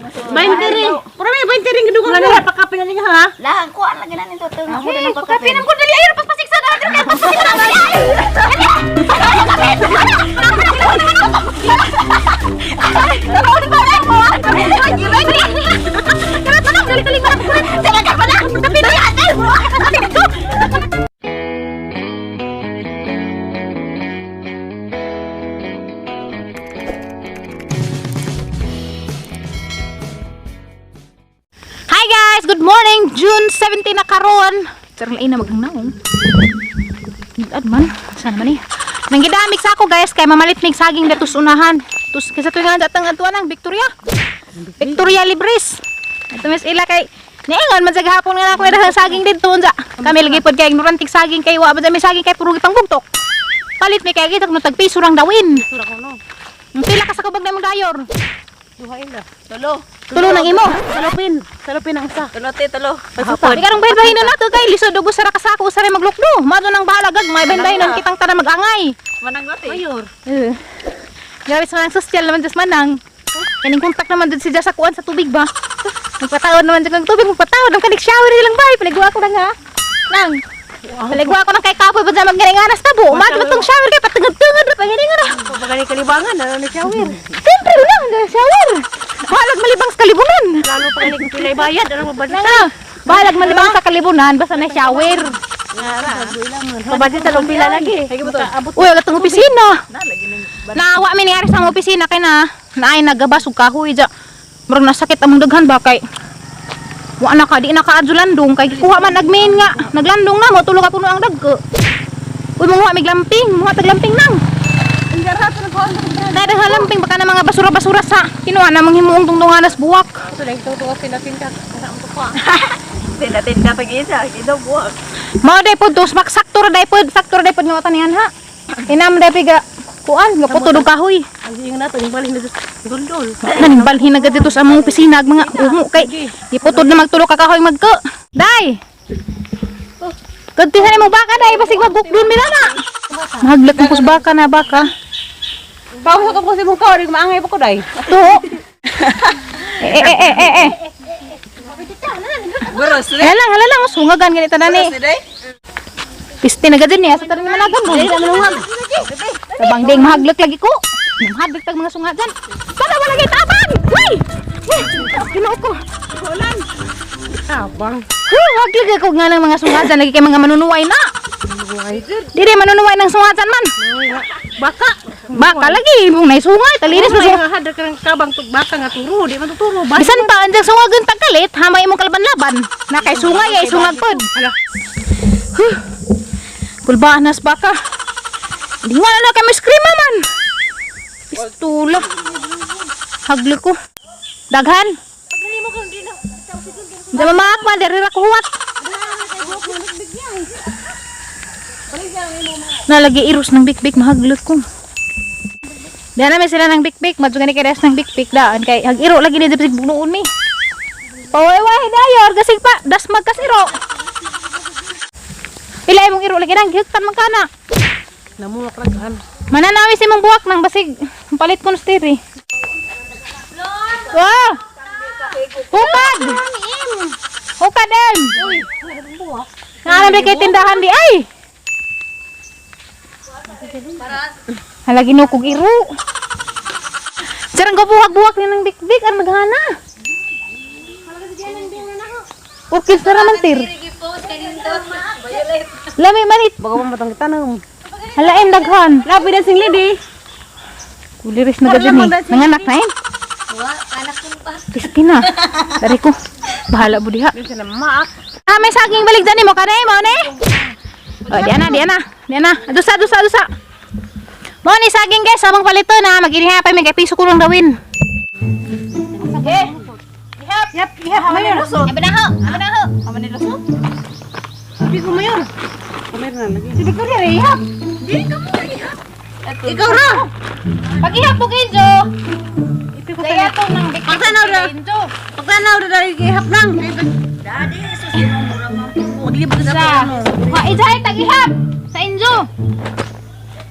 20 rin. Pura may 20 rin gidugang ko. Wala pa kape na niya ha. Lahang kuan lagi na nito to. Ako na Hey, pagkapinan ko dali ayun paspasiksa na diri kay paspasiksa na dali. Hi guys, good morning. June 17 na karon. Charang lain na maghangnaong. Nagad man, sana man eh. Nanggidamig sa ako guys, kay mamalit mig saging datos unahan. Tus kaysa tuwing nga datang atuan ang Victoria. Victoria Libris. Ito mis ila kay niingon man sa gahapon nga na ako daghang saging didto unsa. Kami lagi pod kay ignorante saging kay wa ba may saging kay puro gipang bugtok. Palit mi kay kita kuno tag piso rang dawin. Sura ko no. Ang pila ka sa kubag na imong dayor. Duhain na. Tulo. Tulo nang imo. Salupin. Salupin ang isa. Tulo te tulo. Di karong bahin na nato kay lisod og usara ka sako usara maglukdo. Mado nang bahala gag may bahin kitang tanan magangay. Manang gote. Mayor. Eh. Grabe sa manang social naman Diyos manang. Kaning kontak naman dun si Diyos sa kuan sa tubig ba? Magpatawad naman dyan ng tubig, magpatawad. Ang kanig shower nilang bay. Paligwa ako na nga. Nang. Paligwa ako ng kay kapoy ba dyan magganinganas na bu. Umato ba tong shower kay patungad-tungad na paganingan. Pagani kalibangan ano ni shower. Siyempre lang, shower. Bahalag malibang sa kalibunan. Lalo pa ni pilay bayad ano mabadit. Nang nga. Bahalag malibang sa kalibunan, basta na shower. Mabadit talong pila lagi. Uy, wala tong opisina. Naawa mi ni Aris ang opisina kay na naay nagabas og kahoy ja. Murag nasakit among daghan ba kay wa na ka di na ka adyo landong kay kuha man nagmain nga naglandong na mo tulo ka puno ang dagko. Uy manguha mig lamping, manguha tag lamping nang. Dahil daghan lamping baka na mga basura-basura sa kinuha na manghimuong tungtunganas buwak. Ito lang ito sinatinda. Tinda-tinda pag isa, ito buwak. Mao day pod to smak sakto ra day pod, sakto ra day pod nga matanihan ha. Inam day piga kuan nga puto og kahoy. Ang ingon nato yung balhin na duldul. Naning balhin agad dito sa among opisina ag mga umo kay giputod na magtulo ka kahoy magko. Day. Kadtihan mo baka day basig magukdon mi na. Mahaglak ang kus baka na baka. Bawo sa ko si mong kaw, maangay pa ko day. Tuho. Eh eh eh eh eh. Buros Hala lang, hala lang sungagan ganito na ni. day. Piste na gad niya sa tanan managan mo. Tabang ding mahaglak lagi ko. Mahaglak tag mga sungagan. Para wala gay tabang. Uy! Uy! Ginoo ko. Abang. Huh, haglag ako nga ng mga sungajan lagi kay mga manunuway na. Dili manunuway ng sungajan man. Baka. Baka lagi mong naisungay, talinis mo May sunga. nga hadar ka ng kabang tug baka nga turo, di man tuturo ba? Bisan pa anjang sungagan tagkalit, hamay imong kalaban-laban. Na kay sungay ay sungag pod. Hala. Huh. Kulbaanas baka. Di nga na kami scream man. Pistula. Hagli ko. Daghan. Di mamaak man, diri ra ko huwat. Nalagi iros ng bikbik, mahaglot ko. Diyan namin sila ng bikbik, madyo gani kay des ng bikbik daan kay hag iro lagi ni dipsig bugnoon mi. Paway-way dayor gasig pa das magkasiro. Pila imong iro lagi nang gihugtan man kana. Namuwak raghan. Mananawi si imong buwak nang basig palit ko ng steer eh. Wow! Hukad! Hukad em! Naanam kay tindahan di ay! Hala ginukog iro. Sarang ko buwak-buwak ni ng bikbik ang maghana. Okay sa raman tir. Lami manit. Bago pa matang tanong. Hala em daghan. Labi na sing lady. Kuliris na gadyan eh. Nanganak na eh. Pistina. Dari ko. Bahala mo diha. Di sila maak. Ah, may saging balik dyan mo. Kanay mo, ne? Oh, diyan na, diyan na. Diyan na. Dusa, dusa, dusa. Mo ni saging guys, amang palito na. Mag-iniha pa, may kay piso kulong dawin. Sige. Ihap. Yap, yap, mayor. Abi na ho. Abi na ho. Amo ni lusot. Sabi ko mayor. Mayor na lagi. Sabi ko rin, ihap. Ikaw ra. Pag-ihap po Genjo. Kaya to nang bikit. Pagtanaw ra. Genjo. Pagtanaw na dahil ihap lang. Dadi sus mura man po. Maglibot Sa. Ha, ijay tag-ihap. Sa Injo.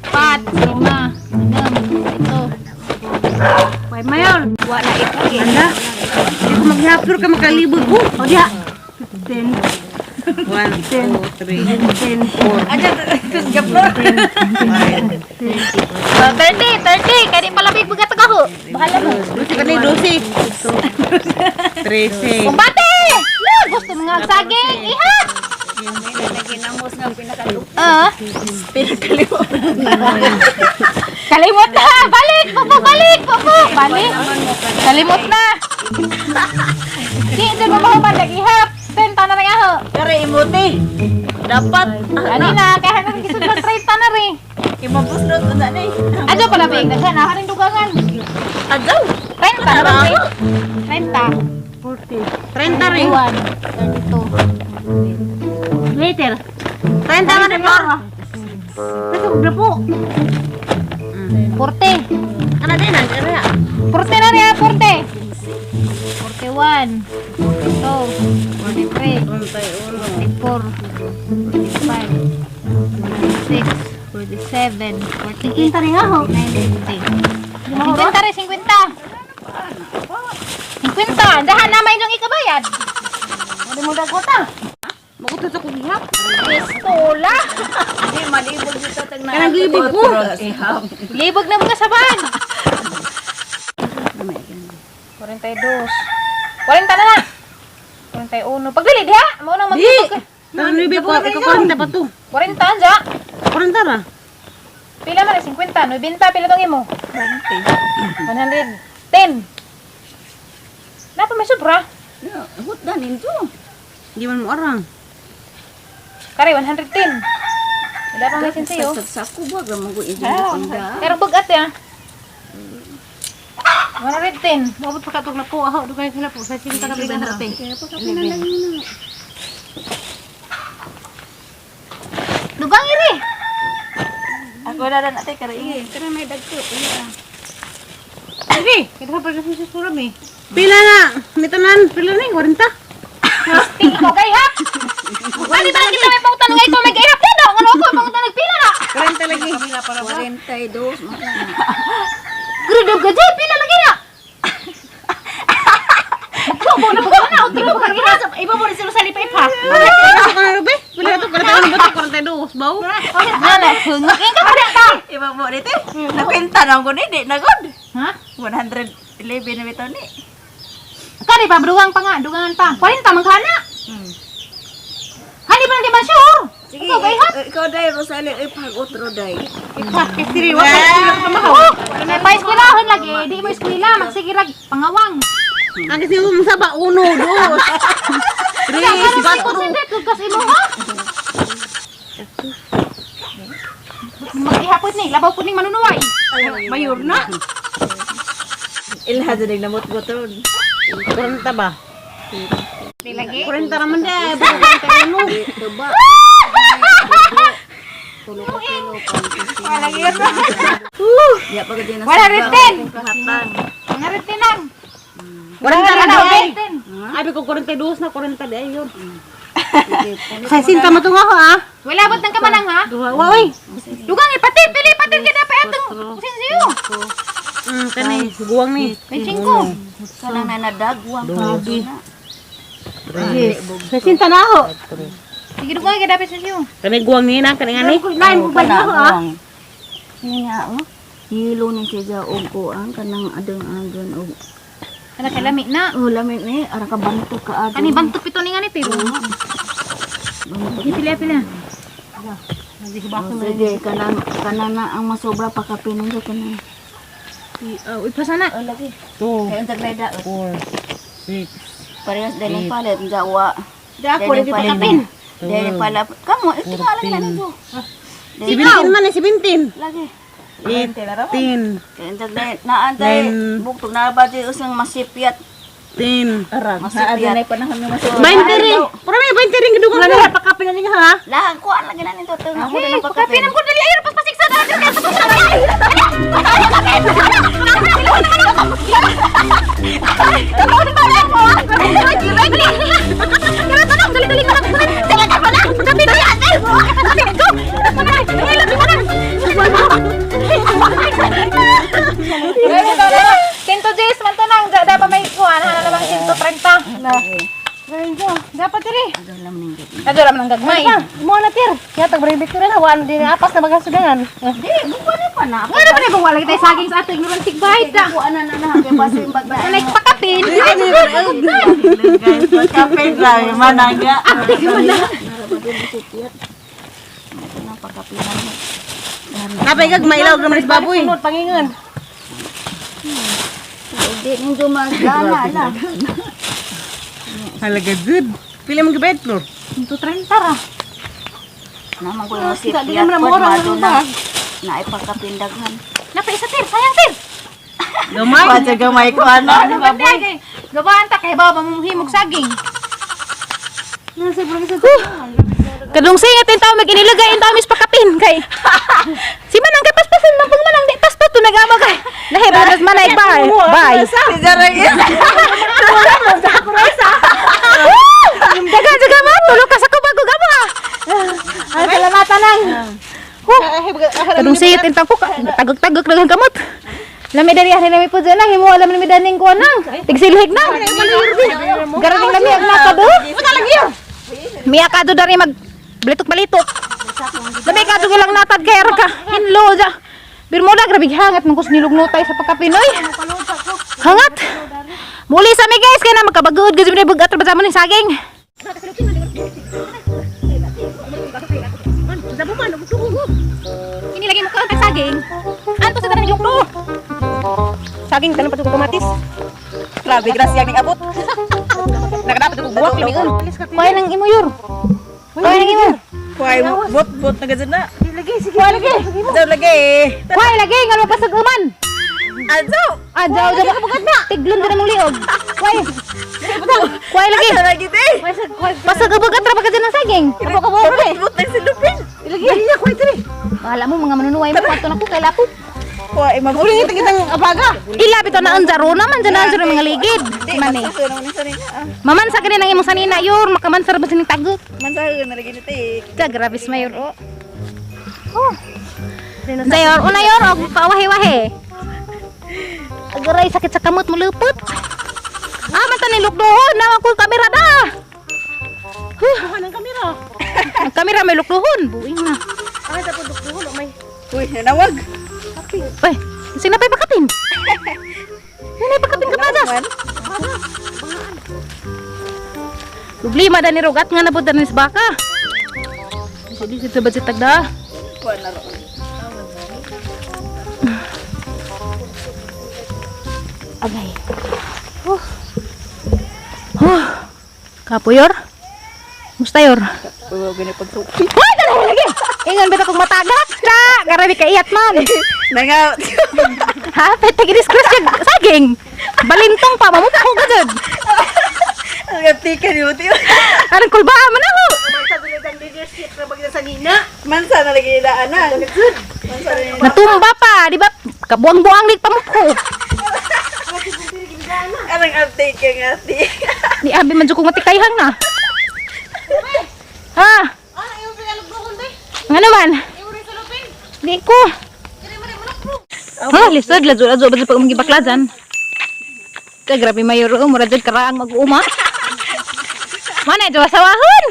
Pat, lima, enam, ito. May mayor. Wa na ito. Anda. Maghapur ka makalibog ko. O diha. 10, 1, 2, 3, 10, Aja, tus gaplor. Oh, 30, 30. Kaya di palabig bugat ako. Bahala mo. 12 ka ni 12. 13. Kumbate! La, gusto mo nga saging. Iha! Naginamos nga pinakalup. Ah. Pinakalimot. Kalimot na! Balik! Popo, balik! Popo! Balik! Kalimot na! Di, dyan mo mahuman. Ihap! 30 na rin ako. Kare imuti. Dapat. Ani na, kaya na rin kisudlan 30 na rin. Imabusnot unsa ni. Adyo pala ba yung daghan? Ako rin dugangan. Adlaw. 30 na ba? 30. 40. 30 rin. 31, 32. Later. 30 man rin, Flor. Nasog na po. 40. Ano din, ang kaya. 40 na rin ha, 40. 41, 42, 43, 44, 45, 46, 47, 48, 50 rin ako. 49, 50. 50 rin, 50. 50. Dahan na may inyong ikabayad. Ano mo dagota? Magutot ako gihap. Pistola. Hindi malibog dito tag na. Kanang libog ko. Ihap. Libog na mga saban. 42. 40 na na. 41. Pagdali diha. Mao nang Di. maglibog. Tanong nuebe ko, ikaw 40 pa to. 40 anja. 40 ra. Pila man 50, 90 pila tong imo? 110. Napa may sobra? Hutdan ninyo. Di man mo arang. Kare 110. Wala pa may sensiyo. Sa sako ba gamang ko ijo pangda. Pero bugat ya. 110. Maabot pa katog na po. Aho, dugay sila po. Sa sinta ka bigan natin. Dugang iri. Ako na lang ate kare ingi. Kare may dagko. Sige, kita pa sa susuram eh. Pila na. Nitanan, pila na 40. Tingin ko kay hap. Bali ba kita may pangutan nga ikaw may gayhap na daw. Ngano ako pangutan nagpila na. 40 lagi. 42 maka. Grudog ka dyan, pila lagi na. Magtubo na ba na? Utro ka gihap. Iba mo rin sila sa lipay pa. Pila ka na, be? Pila to, 41 ba to? 42, baw? Ano, hungin ka 40. Iba mo dito. Nakwenta na ko ni di na god. Ha? 111 na bitaw ni. Kari pa, dugang pa nga, dugangan pa. 40 man kana. Hani ba di man sure? Sige, Ikaw kay hap. ikaw day Rosalie ay pag otro day. Ipa, kay wa pa sila ka mahaw. Oh, may pa eskwelahan lagi, di mo eskwela, magsigirag pangawang. Ang kasi mo sa ba? 1, 2, 3, 4. Concentrate kag kas imo ha. Maghihapon ni, labaw po ning manunuway. Mayor na. Ilha jud namot goton. 40 ba? Di lagi. 40 raman de. 41. Diba? Wala gyud. Ya pag di na. 110. Kahatan. Mga retinang. 40 ra daw, be. 110. Abi ko 42 na 40 di ayun. Sa sinta mo tunga ko ah. Wala bot ng kamanang ha. Duha, oy. Dugang ipatid, pili patid kita pa atong sinsiyo. Kani guwang ni. May singko. Kanang nanadagwang pa na. Sa sinta na ako. Sige dugang kita pa sinsiyo. Kani guwang ni na kani ngani. Lain mo ba na ah? Ni nga oh. Hilo ni siya og kuan kanang adeng-agon og Ana kay lami na. oh lami ni ara ka banto ka adeng. Ani bantok pito ni ngani pero. Sige pila pila. Oh, sige kanang kanang na ang masobra pa kapinin ko kanang. Oh, ipasa na. Oh lagi. 2, Kay untag na 4, 6, Parehas dahil palit jawa. Da ako rin pakapin. Dahil pala kamo ito nga lang na nito. 17 man eh, 17. Lagi. 18, Kay untag na naantay buktog na ba di usang masipyat. 10. Masipyat. 20 rin. Pura may 20 rin gidugang ko. Wala pakapin na niya ha. Lahan kuan lagi na nito tong ako na Hey, pakapin. pagkapinan ko dali ayun pas pasiksa na kaya sa Sento J's man to nang da pa may kuan hana na bang 130. Dapat diri. Alam ning gabi. Adto ra man ang gagmay. Mo na tir. Kaya tag baribik ko na wala din apas na magasudangan. Di, buwan na pa na. Nga na pa wala kita saging sa ato ignorant bayad ta. Buwan na na na kay basin pag na. Like pakapin. Guys, pagkapin grabe managa. Napay kag mailaw naman sa baboy. Sunod pangingon. Di ning dumagana na. Halaga good. Pila man gabay floor. 130 ra. Naman ko yung Kita, di sipyat naman pod mura mato man na. ba? Naipagkapindaghan. Napa isa tir, sayang tir. Gamay. Pacha gamay ko ana. Ano ba kay? Gawaan ta kay bawa mamumuhimog saging. Kadung singat in tao maginilagay in tao mis pakapin kay. Si manang kay paspasan man pag manang di paspas to nagama kay. Lahi ba mas manay bye. Bye. Si Jaray. Dagan jaga mo tulog ka sa kubago gama. Ay salamatan nang. Kadung singat in tao ko tagok-tagok daghang kamot. Lami dali ani lami po dyan lang himo alam nami daning ko nang. Tigsilhig nang. Garating lami ag nakado. Miya ka do dari mag balitok-balitok. Lami ka do lang natad kay ara ka. Hinlo ja. Birmola grabe hangat man kus nilugnutay sa pagkapinoy. Hangat. Muli sa mi guys kay na magkabagod gud mi bugat ra ba sa ni saging. Ini lagi mo kang saging. Anto sa tanan luklo. Saging tanong pa kamatis. Grabe grasya ning abot. Nakadapat ko buwak limiun. Kuhay nang imo yor. Kuhay nang imo. Kuay bot bot na gazan na. Lagi sige. Kuha lagi. Daw lagi. Kuhay lagi ngano pa sa guman. Azo. Ah, jaw jaw bugat na. Tiglon din mong liog. Kuhay. Kuhay lagi. Lagi te. Pasag-abagat ra ba ka dyan ng saging? Bot bot lang si Lupin. Lagi. Kuhay diri. Bahala mo mga manunuway mo ato na ko kay lapo. Kuay magulit kitang abaga. Ila bitaw na anjaro naman dyan anjaro mga ligid. Mani. Maman sa ganin ang imong sanina yor, makaman sa rabas ning tagok. Mansahan na lagi ni Ka grabe sa mayor oh. Oh. Dayor, una yor og pawahi-wahi. Agaray sakit sa kamot mulupot. Ah, man taning lukduhon na ako kamera da. Huh. Kuha ng kamera. Ang kamera may lukduhon, buing na. Ay sa produkto may. Uy, nanawag. Uy, sinapay pakatin. Sinapay pakatin ka pa das. Problema da ni Rogat nga nabot da ni sa baka. Sige, dito ba tagda? Kuan na roon. Agay. Oh. Oh. Kapoyor? Musta yor? Uy, gani pagsuki. Uy, dali lagi. Ingon bitaw kong matagak. Ta, garabi ka iyat man. Nangaw. Ha, pwede gidiscuss yung saging. Balintong pa, mamukho ka dyan. Ang tika ni Uti. Anong kulba man ako? Mansa dili ang leadership na bagay sa nina. Mansa na lagi na ana. Mansa na lagi. Natumba pa, di ba? Kabuang-buang lig pamukho. Arang update ka nga ati. Ni abi man jud kong matikayhang na. Ha? Ah, iyo pinalugduhon be. Nga naman? Iyo rin sa lupin. Di ko. Ha, lisod ladyo ladyo ba pag magibaklajan. Ka grabe mayor oh, mura jud karaang mag-uuma. Mana ito asawahon?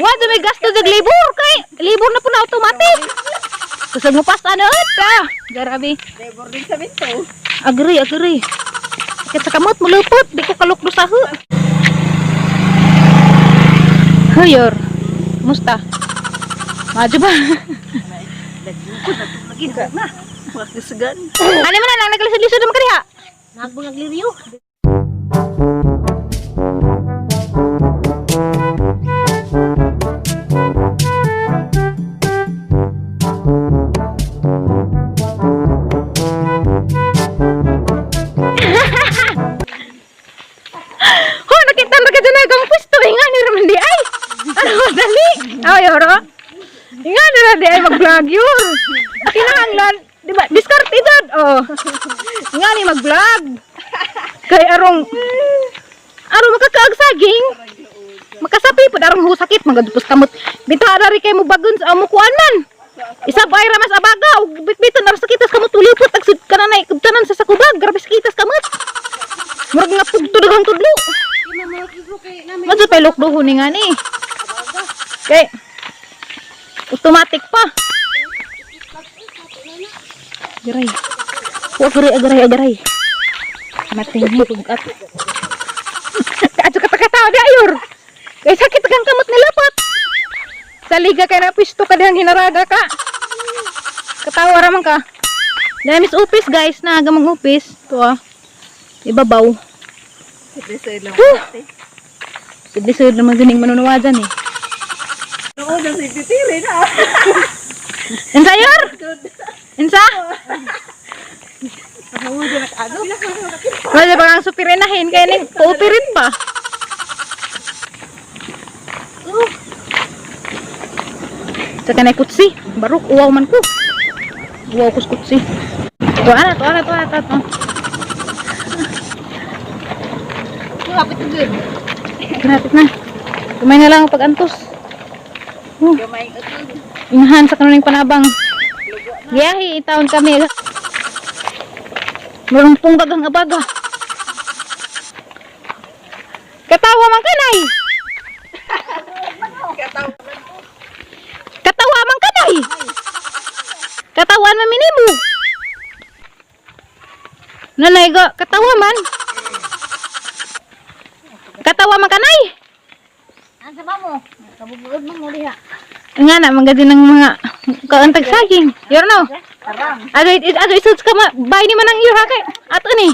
Wa jud may gasto jud libur kay libur na po na automatic. Kusog mo pas ano ta. Grabe. Labor din sa minto. Agree, agree. Sakit sa kamot, mulupot. Di ko kalukdo sa hu. Hoyor. Musta? Madyo ba? Makisugan. Ano man na, naglisod-lisod naman kaniha. Nagbungagliriyo. Ho, nakita na ka dyan ang pwesto. Inga ni raman di ay. Ano, dali. Ay, oro. Inga ni raman di ay mag-vlog yun. Kinahanglan. Di ba? Diskarte dyan. Oh. Inga ni mag-vlog. Kay arong, arong makakaag saging. Makasapi po, arong husakit. Magadupos kamot. Binta arari kay mo bagon sa amukuan man. Isa ba ay ramas abaga? Ug bitbitan aras sakitas kamot ulipot agsud ka na na ikubtanan sa sakubag. Grabe sakitas kamot. Murag nga pugto daghang tudlo. Madyo pa lukdo ni nga ni. Kay automatic pa. Garay. Wa garay, agaray, agaray. Matay ni pugat. Kaadto ka takatawa di ayor. Kay sakit kang kamot nilapat. Sa liga kay na pisto ka dihang hinaraga ka. Katawa ra man ka. Damis upis, guys, na gamang upis. To ah. Ibabaw. Huh! Sidlisod naman ganing manunawajan eh. Oo, na si Titiri na. Insa yor? Insa? Wala ba kang supirinahin kaya ning paupirin pa. Sa kanay kutsi, baruk uwaw man ko. Uwaw kus kutsi. Tuwa na, tuwa na, tuwa na, tuwa na. Lapit na gud. Grapit na. Gamay na lang ang pag-antos. Oh. Gamay utod. Inahan sa kanuning panabang. Biyahe, taon kami. Marumpong gagang abaga. Katawa man kanay. Katawa man kanay. Katawan man minimo. Nanay ga, katawa man. Katawa man kanay. Asa ba mo? Kabubuod mo mo diha. Nga na, maganda ng mga kaantag saging. Yor no? Ato, ato isuds ka ma, bay ni man ang yor ha kay. Ato ni.